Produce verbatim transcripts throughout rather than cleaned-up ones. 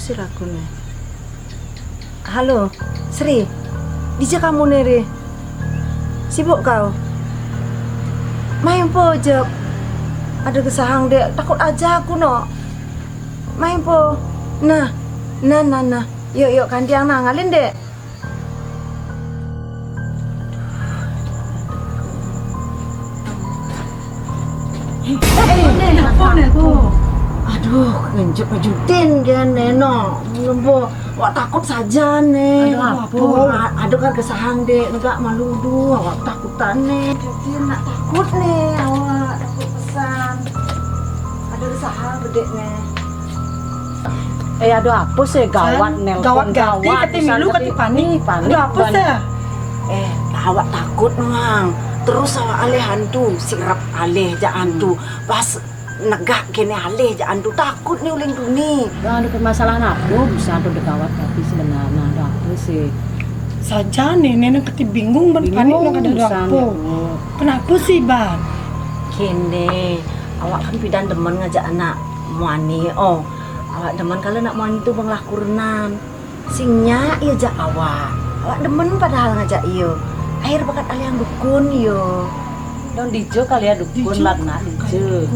Sira kune. Halo, Sri. Dija kamu ne, Ri? Sibuk kau? Main po, Jep. Ada kesahang, Dek. Takut aja aku, no. Main po. Nah, nah, nah, nah. Yuk, yuk, gantian nah, ngalin, Dek. Eh, eh, eh, apa ne tu? Aduh, kenjuk kejudin kan, Neno. Ngembo, awak takut saja ne. Aduh, apa? Aduh, a-, aduh kan kesahang, Dek. Negak malu, duh, awak takutan ne. Kejudin nak takut ne, awak takut pesan. Aduh, kesahang bedek ne. Eh, aduh, apa sih gawat nelpon, gawat gati, gawat, kati milu, kati panik. Ih, panik. Aduh, apa sih? Eh, awak takut, Mang. Terus awak alih hantu, sirap alih jak hantu. Hmm. Pas negak kene alih jak hantu, takut ni uling tuni. Nah, ada permasalahan apa bisa tu gawat gati sebenarnya? Ada apa sih? Saja ne, Neno kati bingung, ban panik, bingung, nak ada apa. Kenapa sih, Ban? Kene, awak kan pidan demen ngajak anak muani. Oh, awak demen kalau nak muani tu benglah kurenan. Sing nyak iya jak awak. Awak demen padahal ngajak iya. Akhir bakat aliang dukun iya. Dong dija kali ya dukun, dija, lat nak dija.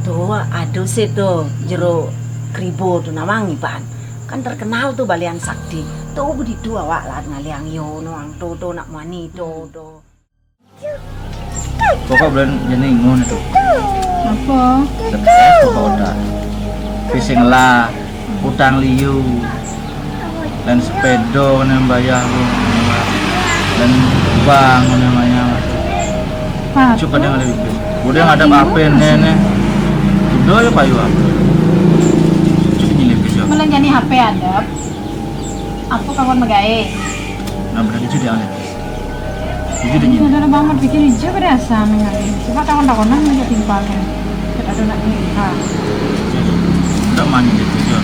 Tu, aduh sih tu, jero keribo tu nawang iban. Kan terkenal tu balian sakti. Tu beditu awak lat ngaliang iya, nawang tu, tu nak muani tu, tu. Pokok bulan jani ngono tu. Apa? Stres pokok otak. Pusing lah, utang liu. Dan sepeda kena bayar, dan bank kena bayar. Apa? Cuk kadang ada pipis. Udah ada apa ne, ne? Udah ya payu apa? Cuk nyilip ke siapa? Malah jani H P ada. Apa kawan megai? Nah, berarti cuk dia. Jujur aja. Sadar banget, pikir aja pada asam kali. Coba takon-takonan aja timpal kan. Kita ada nak nikah. Udah mandi dia tuh, Jo.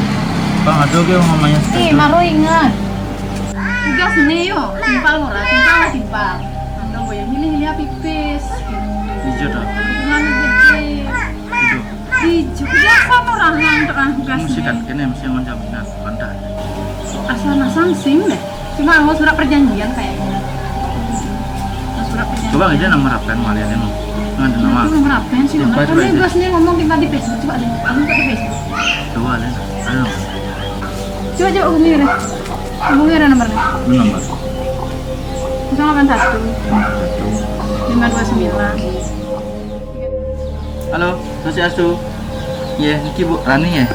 Bang, ada ke yang namanya sepeda? Ih, baru ingat. Tugas nih, yo. Timpal murah, timpal lah timpal. Anda boyang ini, ini pipis. Hijau dah. Hubungan gede. Hijau. Hijau. Biasa orang yang terang tugas nih. Mesti kan, kena mesti yang jaminan, pantai. Asal masang sing deh. Cuma mau surat perjanjian kayaknya. Mau surat perjanjian. Coba aja nama rapen malian emang. Nggak ada nama. Itu nomor apa sih? Coba, coba. Karena aja. Gue sendiri ngomong tiba di Facebook. Coba deh, aku buka di Facebook. Coba deh. Ayo. Coba, coba hubungi deh. Hubungi ada nomornya. Ini nomor. Kosong delapan satu. Satu. Lima dua sembilan. Halo, Swastiastu. Nggih, niki Bu Rani nggih?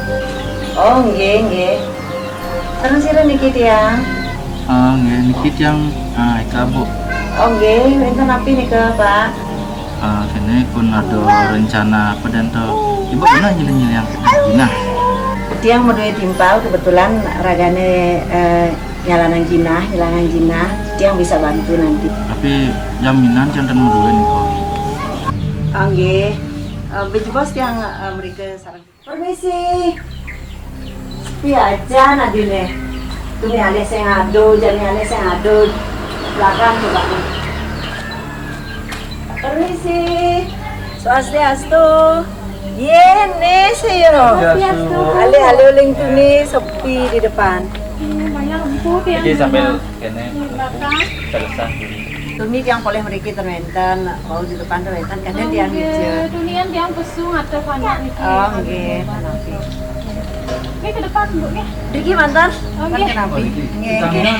Oh, nggih, nggih. Terus sira niki tiang? Ah, nggih, niki tiang, ah, Eka, Bu. Oh, nggih, wénten napi nika, Pak? Ah, kene pun ada rencana apa dan to? Ibu pernah nyilih-nyilih yang pernah? Tiang madué timpal kebetulan ragane, eh, Nyalanang jinah, nyalanang jinah, tiang bisa bantu nanti. Tapi jaminan tiang ten madué nika. Ah, nggih. Eh, bejebos tiang, eh, mrika sareng. Permisi. Sepi aja nadine. Tuni alih sing ado, jani alih sing ado. Belakang coba. Permisi. Swastiastu. Yéné sih yo. Swastiastu. Alih-alih uling tuni sepi di depan. Ini banyak empuk ya. Iki sambil kene. Di belakang. Selesai. Tuni tiang polih mriki ten wénten, wau di depan ten wénten, kadang tiang hijau. Tunian tiang pesu ngatur anak niki. Oh, nggih, napi. Nggih, ke depan, Bu, nggih. Niki mantan. Oh, nggih. Nggih, nggih.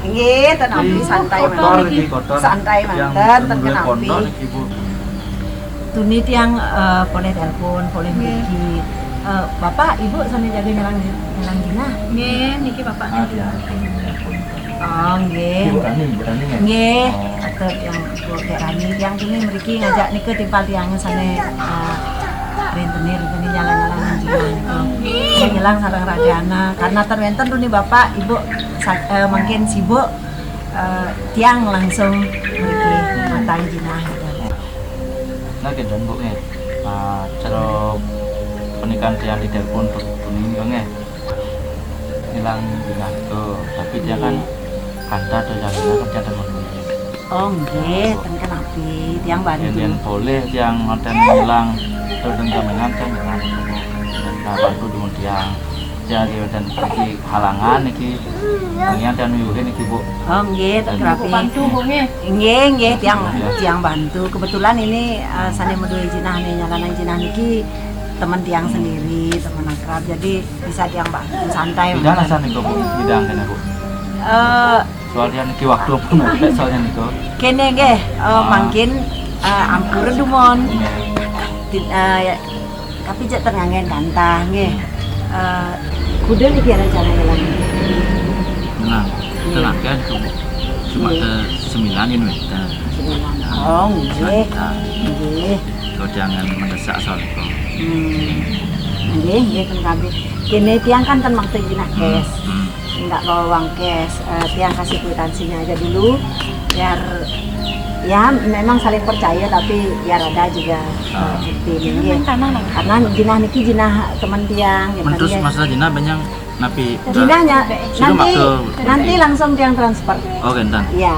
Nggih, ten napi, santai mantan. Santai mantan, ten napi. Tuni tiang, eh, polih telepon, polih mriki. Eh, Bapak, Ibu sami jaga nyalang, nyalang jinah. Nggih, niki Bapak. Oh, nggih. Ibu Rani, Ibu Rani nggih? Nggih, atur tiang Ibu Dek Rani. Tiang tuni mriki ngajak nika timpal tiang sane, eh, rentenir tuni nyalang-nyalang jinah nika. Nyalang sareng ragana. Karena ten wénten tuni Bapak, Ibu sa-, eh, mangkin sibuk, eh, tiang langsung mriki matang jinah. Nah, kenten, Bu, nggih. Nah, cara pernikahan tiang di telepon tuh, kuning juga, nggih. Hilang di kantor, tapi dia kan kantor tuh yang kan dia teman. Oh, nggih, ten kenapi, tiang bantu. Yang, yang boleh, yang ngoten hilang, terus dengan jaminan kan dengan. Nah, bantu di tiang. Ya, nggih, wonten niki halangan niki, tanggiang ten nuyuhin niki, Bu. Oh, nggih, ten kerapin. Bantu, Bu, nggih. Nggih, nggih, tiang, tiang bantu. Kebetulan ini, eh, sane maduwe jinah nih, nyalanan jinah niki temen tiang sendiri, temen akrab. Jadi bisa tiang bantu, santai. Bidang mawon. Asa nika, Bu? Bidang kene, Bu? Eh, soal tiang niki waktu pun ada soalnya nika. Kene nggih, eh, mangkin, eh, ampura dumun. Nggih. Ti-, eh, ya, tapi jek ten nganggen kantah nggih. Eh, kuda niki rencana ngelang. Ngelang. Nggih. Ten akeh niku, Bu. Cuma nggih. Te sembilan yen wenten. Sembilan. Oh, nggih. Santai. Nggih. Kok jangan mendesak soal itu. Hmm. Nggih, nggih, ten kabeh. Kene tiang kan ten maksa jinah cash. Hmm. Nggak bawa uang cash. Eh, tiang kasih kwitansinya aja dulu, biar, ya, memang saling percaya, tapi biar ada juga, eh, bukti, nggih. Karena jinah niki jinah teman tiang, gitu, nggih. Terus masalah jinah banyak napi? Jinahnya nanti, nanti langsung tiang transfer. Oh, kenten. Iya.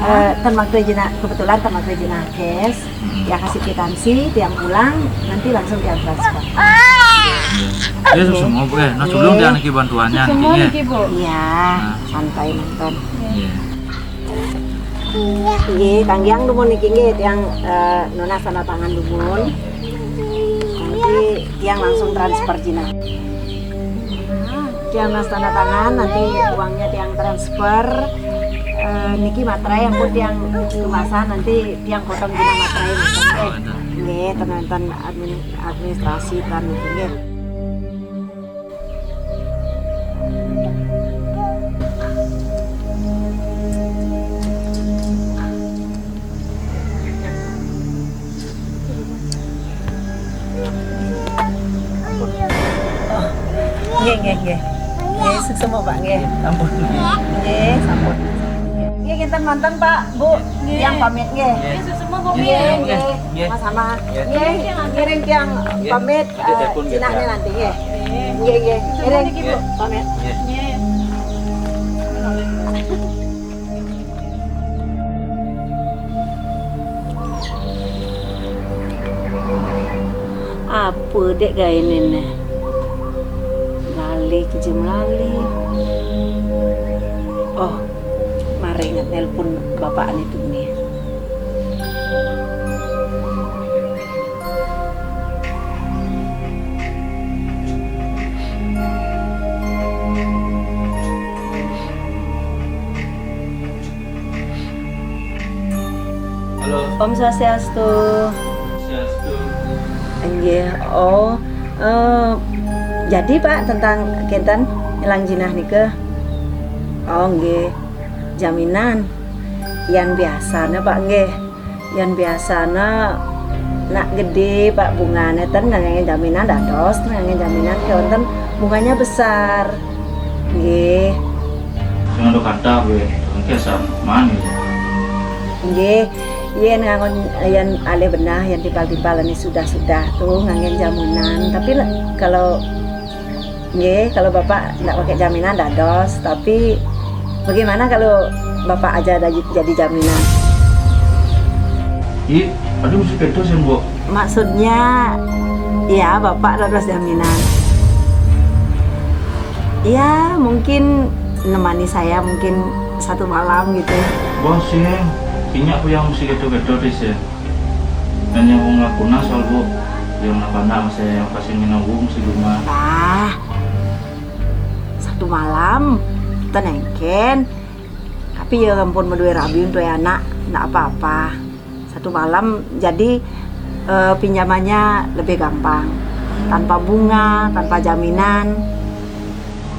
Eh, ten maksa jinah, kebetulan ten maksa jinah cash. Hmm. Ya, kasih kwitansi, tiang pulang, nanti langsung tiang transfer. Nggih. Nggih, oke. Semua, Bu, eh. Nah, sebelum tiang niki bantuannya, semua niki, nggih. Niki, Bu. Iya, santai mawon. Nggih. Nggih, tanggiang dumun niki, nggih, tiang, eh, nunas tanda tangan dumun. Nanti tiang langsung transfer jinah. Tiang nunas tanda tangan, nanti uangnya tiang transfer. Eh, niki materai ampun tiang kemasan, nanti tiang potong jinah materai. Oh, enten. Nggih, ten wonten admin-, administrasi ten niki, nggih. Nggih, nggih, nggih. Nggih, suksma, Pak, nggih. Ampun. Nggih, sampun. Nggih, kinten manten, Pak, Bu. Nggih. Tiang pamit, nggih. Nggih, suksma, Bu. Nggih, nggih. Nggih. Mas Ama. Nggih. Nggih, ngiring tiang pamit, eh, jinahnya nanti, nggih. Nggih, nggih. Suksma niki, Bu. Ngiring pamit. Nggih. Apa dek gaene ne? Lali, kejem lali. Oh, mare inget nelpon bapakne tuni. Halo. Om Swastiastu. Swastiastu. Nggih. Oh, eh, jadi, Pak, tentang kinten ngelang jinah nika? Oh, nggih. Jaminan. Yan biasane, Pak, nggih. Yan biasane nak gede, Pak, bungane ten ngangge jaminan dados, ten ngangge jaminan kewonten bunganya besar. Nggih. Sing anu kata gue, engke sama nih. Nggih, yen ngangon, yen alih benah, yen timpal-timpal ini sudah-sudah tuh ngangge jaminan. Tapi le-, kalau Nggih, kalau Bapak ndak pakai jaminan dados, tapi bagaimana kalau Bapak aja ada j-, jadi jaminan? Ih, aduh, mesti kedo sih, Bu. Maksudnya, ya, Bapak dados jaminan. Ya, mungkin nemani saya mungkin satu malam gitu. Wah, sih, banyak aku yang mesti kedo-kedo deh, sih. Hanya wong lakukan asal, Bu. Yang apa ndak masih yang pasti minum wong sih rumah. Bah, satu malam, ten engken. Tapi ya ampun, maduwe rabi untuk anak, ndak apa-apa. Satu malam, jadi, eh, pinjamannya lebih gampang. Tanpa bunga, tanpa jaminan.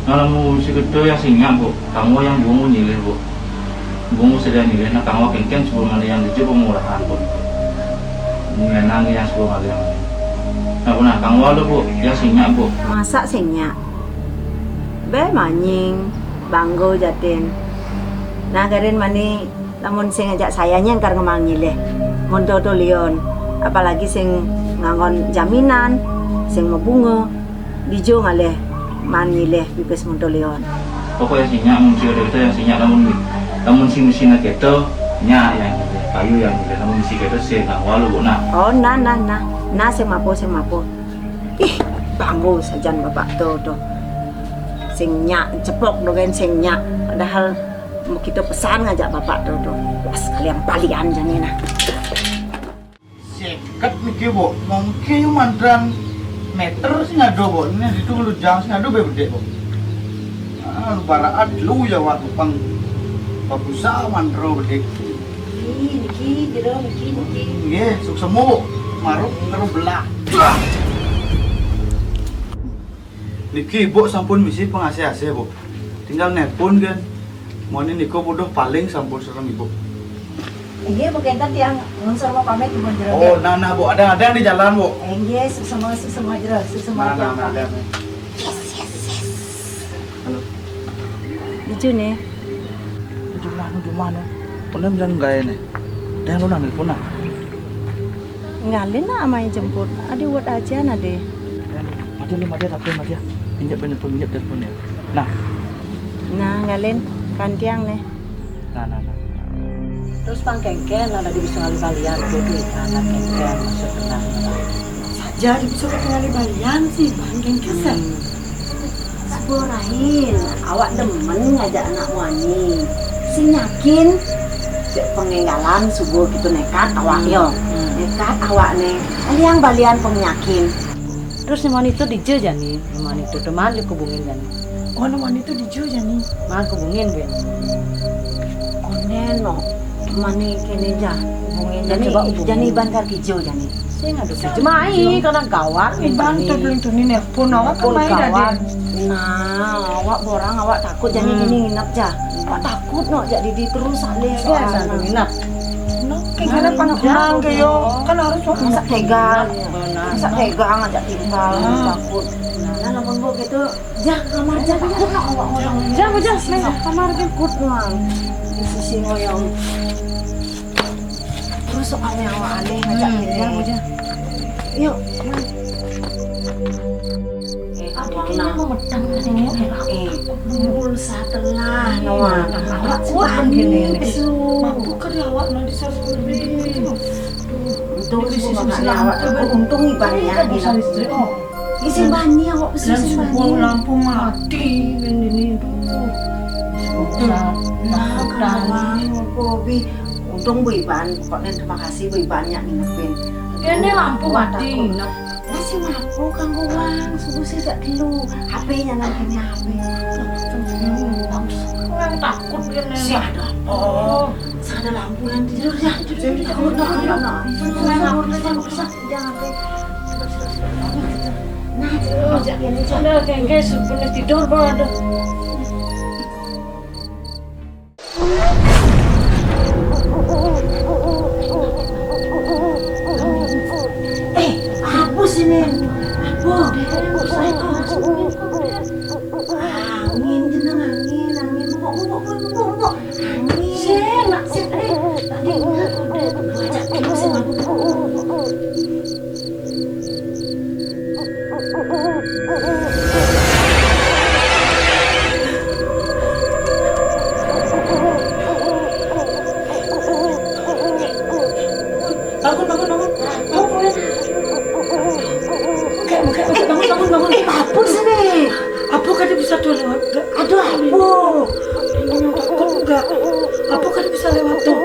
Nah, lamun sing kedo ya sing nyak, Bu. Kamu yang bungu nyilih, Bu. Bungu sedia nyilih, nah, kamu kengken sebelum ada yang dijual pemurahan, Bu. Menang yang sebelum ada yang. Nah, Bu, nah, kamu ada, Bu, ya sing nyak, Bu. Masa sing nyak? Be manying, banggo jatin. Nah, garin mani lamun sing ngajak saya nyengkar ngemang nyilih. Monto to lion, apalagi sing nganggon jaminan, sing mabunga. Dijo ngalih man nyilih pipis monto lion. Pokoknya sing nyak, mun sing ada kita yang sing nyak, lamun, lamun sing mesin kita, nyak yang nyilih, kayu yang nyilih, lamun sing kita sing nang walu, Bu, nah. Oh, nah, nah, nah. Nah, sing mapo, sing mapo. Ih, banggo sajan Bapak to, to. Sing nyak, cepok do kan sing nyak. Padahal mau kita pesan ngajak bapak tu, tu. Pas kalian balian jani nah. Seket niki, Bu. Mungkin manteran meter sing ado, Bu. Ini ditu lu jang sing ado be bedek, Bu. Ah, lu baraat lu ya, wak, pang. Bagus awan ro bedek. Niki, niki, jero, niki, niki. Nggih, suksema, Bu. Maruk, terus belah. Niki Ibu sampun misi pengasih-asih, Bu. Tinggal nepun kan. Moni niku buduh paling sampun serem Ibu. Inggih, Bu, kenten tiang nunsur mau pamit, Ibu jero. Oh, nah, nah, Bu, ada-ada di jalan, Bu. Inggih, suksema, suksema jero, suksema. Nah, nah, nah, ada. Yes, yes, yes. Halo. Lucu nih. Jumlah, jumlah nih. Punem dan gaya nih. Dia lu nanggil pun nah. Ngalin nak amai jemput. Adi wet aja nade. Mati lu, mati, tapi mati. Injek bener pun, injek telepon ya. Nah. Nah, ngalin kantiang nih. Nah, nah, nah. Terus pang kengken ada di bisa ngalih balian tuh, tuh, anak kengken maksud tenang. Saja di bisa ngalih balian sih, pang kengken sih. Hmm. Sabar, Rahil, awak demen ngajak anak muani. Sing yakin, cek pengenggalan subuh gitu nekat awak yo. Hmm. Nekat awak ne. Aliang balian pengyakin. Terus nyaman itu dija jani, nyaman itu teman dihubungin jani. Oh, nyaman itu dija jani. Man hubungin, Ben. Konen no. Mani kene ja hubungin jani. Coba hubungin. Jani ban kar kijo jani. Sing ado kijo. Mai kana gawat. Iban tu belum tuni nelpon awak kan mai gawat. Nah, awak borang, awak takut jani kini nginep ja. Awak takut no, jak didi terus alih. Iya, sampai nginep. No, kayak gimana pang kurang ke yo. Kan harus awak masak tega. Masak tega ngajak tinggal, takut. Nah, lamun bu gitu, ja kamar ja, takut no awak orang. Ja, bu, ja, main kamar ja. Takut no. Di sisi ngoyong. Terus sok aneh awak aneh ngajak ini. Ja, bu, ja. Yuk, mai. Eh, abang nak. Ini mau metang ini. Eh, pulsa telah, Noah. Awak kuat gini. Mampu ke awak nanti saya. Untung sih awak. Untung ibaratnya. Bisa listrik, oh. Isi bani awak besi. Dan isi bani. Lampu mati, ini, ini, aduh. Nah, kawan, Bobi. Untung Bu Iban, pokoknya terima kasih Bu Iban yang nginepin. Ini lampu mati, nginep. Masih mampu kanggo uang, subuh sih jak dulu. H P-nya lagi, H P. Orang takut kan, si ada apa? Oh. Si ada lampu nanti tidur ya. Tidur, tidur, tidur, tidur. Jangan sampai. Nah, tidur, jangan, jangan. Ada kayak, kayak subuh tidur, Bang, ada. Eh, apa sini? Apa? Ah, angin, jeneng angin, angin, mabuk, mabuk, mabuk, mabuk, mabuk. Angin. Sing, nak, sing, eh. Tadi ingat, udah, ngajak dulu, sing, mabuk, mabuk, mabuk. Bangun, bangun, bangun. Bangun, bangun. Buka, buka, buka. Bangun, bangun, bangun. Eh, apa sini? Apa kada bisa tuh lewat? Aduh, apa? Kok enggak? Apa kada bisa lewat tuh?